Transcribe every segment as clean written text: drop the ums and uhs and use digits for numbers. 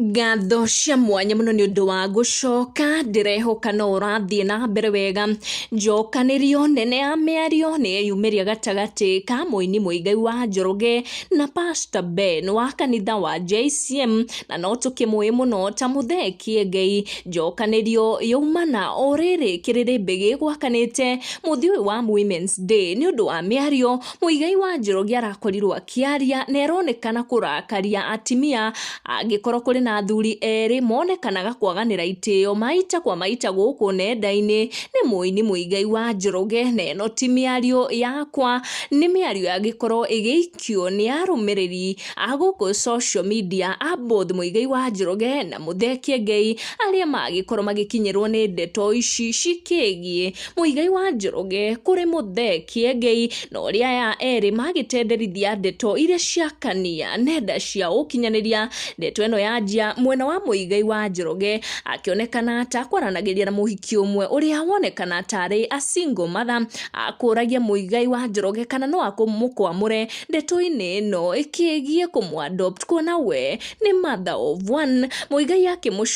Ngatho cia mwanya mũno nĩ ũndũ wa gũcoka, ndĩrehoka no ũrathiĩ na mbere wega. Njokanĩrio nene ya mĩario nĩ yeyumĩria gatagatĩ ka mũini Muigai wa Njoroge na Pastor Ben wa kanitha wa JCM, na no tũkĩmũĩ mũno ta Mũthee Kĩengei. Njokanĩrio yaumana o rĩrĩ kĩrĩrĩmbĩ gĩgwakanĩte mũthĩ ũyũ wa Women's Day nĩ ũndũ wa mĩario Muigai wa Njoroge arakorirwo akĩaria na ĩronekana kũrakaria atimia angĩkorwo kũrĩ na athuri erĩ monekanaga kwaganĩra itĩo maita kwa maita gũkũ nenda-inĩ nĩ mũini Muigai wa Njoroge, na ĩno ti mĩario yakwa, nĩ mĩario yagĩkorwo ĩgĩikio nĩ arũmĩrĩri a gũkũ social media a both Muigai wa Njoroge na Mũthee Kĩengei arĩa magĩkorwo magĩkinyĩrwo nĩ ndeto ici cikĩgiĩ Muigai wa Njoroge kũrĩ Mũthee Kĩengei, na ũrĩa aya erĩ magĩtenderithia ndeto iria ciakania nenda cia ũkinyanĩria. Ndeto ĩno yanjia mwena wa Muigai wa Njoroge akĩonekana ta kwaranagĩria na mũhiki ũmwe ũrĩa wonekana tarĩ a single mother, akũragia Muigai wa Njoroge kana no amũkwamũre ndeto-inĩ ĩno ĩkĩgiĩ kũmũ adopt kuona we nĩ mother of one. Muigai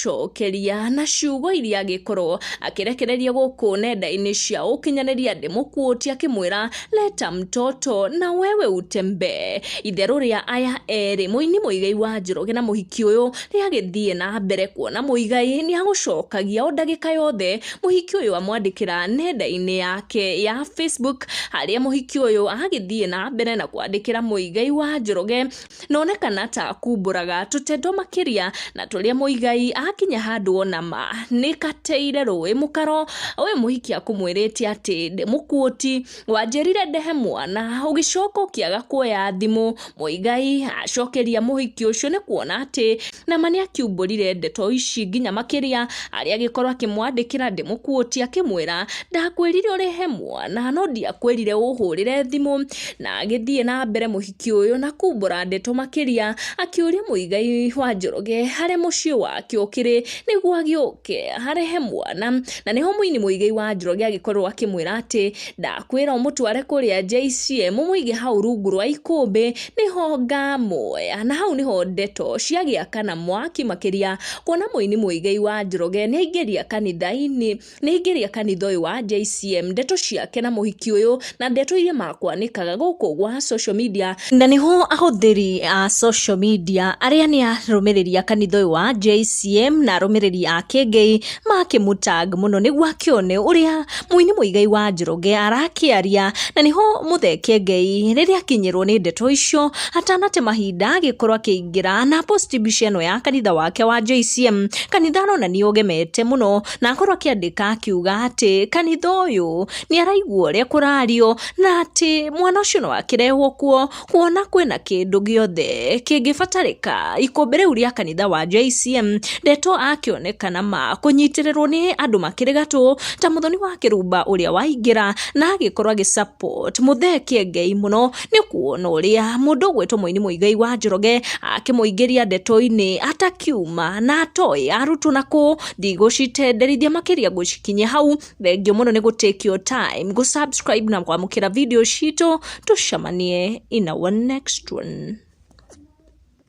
akĩmũcokeria na ciugo iria agĩkorwo akĩrekereria gũkũ nenda-inĩ cia ũkinyanĩria, ndĩmũkuũti akĩmwĩra leta mtoto na wewe utembee. Itherũ rĩa aya erĩ mũini Muigai wa Njoroge na mũhiki ũyũ rĩagĩthiĩ na mbere kuona Muigai nĩ agũcokagia o ndagĩka yothe mũhiki ũyũ amwandĩkĩra nenda-inĩ yake ya Facebook, harĩa mũhiki ũyũ agĩthiĩ na mbere na kwandĩkĩra Muigai wa Njoroge na onekana ta akumbũraga tũtendo makĩria na tũrĩa Muigai akinya handũ ona ma nĩ kateire rũĩ mũkaro. Ũyũ mũhiki akũmwĩrĩte atĩ ndĩmũkuũti, wanjĩrire ndehe mwana ũgĩcoka ũkĩaga kuoya thimũ. Muigai acokeria mũhiki ũcio nĩ kuona atĩ nama nĩ akiumbũrire ndeto ici nginya makĩria, harĩa agĩkorwo akĩmwandĩkĩra ndĩmũkuũti akĩmwĩra ndakwĩrire ũrehe mwana no ndiakwĩrire ũhũrĩre thimũ. Na agĩthiĩ na mbere mũhiki ũyũ na kumbũra ndeto makĩria akĩũria Muigai wa Njoroge harĩa mũciĩ wake ũkĩrĩ nĩguo agĩũke arehe mwana. Na nĩho mũini Muigai wa Njoroge agĩkorwo akĩmwĩra atĩ ndakwĩra ũmũtware kũrĩa JCM ũmũige hau rungu rwa ikũmbĩ nĩho ngamuoya. Na hau nĩho ndeto ciagĩakana mwaki makĩria kuona mũini Muigai wa Njoroge nĩ aingĩria kanitha-inĩ, nĩ aingĩria kanitha ũyũ wa JCM ndeto ciake na mũhiki ũyũ na ndeto iria makwanĩkaga gũkũ gwa social media. Na nĩho ahũthĩri a social media arĩa nĩ arũmĩrĩri a kanitha ũyũ wa JCM na arũmĩrĩri a Kĩengei makĩmũtag mũno nĩguo akĩone ũrĩa mũini Muigai wa Njoroge arakĩaria. Na nĩho Mũthee Kĩengei rĩrĩa akinyĩrwo nĩ ndeto icio atanate mahinda agĩkorwo akĩingĩra na post mbica ĩno ya kanitha wake wa JCM, kanitha aronania ũgemete mũno, na akorwo akĩandĩka akiuga atĩ kanitha ũyũ nĩ araigua ũrĩa kũrario na atĩ mwana ũcio no akĩrehwo kuo kuona kwĩna kĩndũ gĩothe kĩngĩbatarĩka ikũmbĩ rĩu rĩa kanitha wa JCM. Ndeto akĩonekana ma kũnyitĩrĩrwo nĩ andũ makĩrĩ gatũ ta Mũthoni wa Kĩrumba ũrĩa waingĩra na agĩkorwo agĩ support Mũthee Kĩengei mũno nĩ kuona ũrĩa mũndũ ũgwĩtwo mũini Muigai wa Njoroge akĩmũingĩria ndeto-inĩ atakiuma na atoĩ arutwo na kũ. Ndigũcitenderithia makĩria ngũcikinyia hau. Thengio mũno nĩ gũ take your time gũ subscribe na kwamũkĩra video citũ. Tũcemanie in our next one.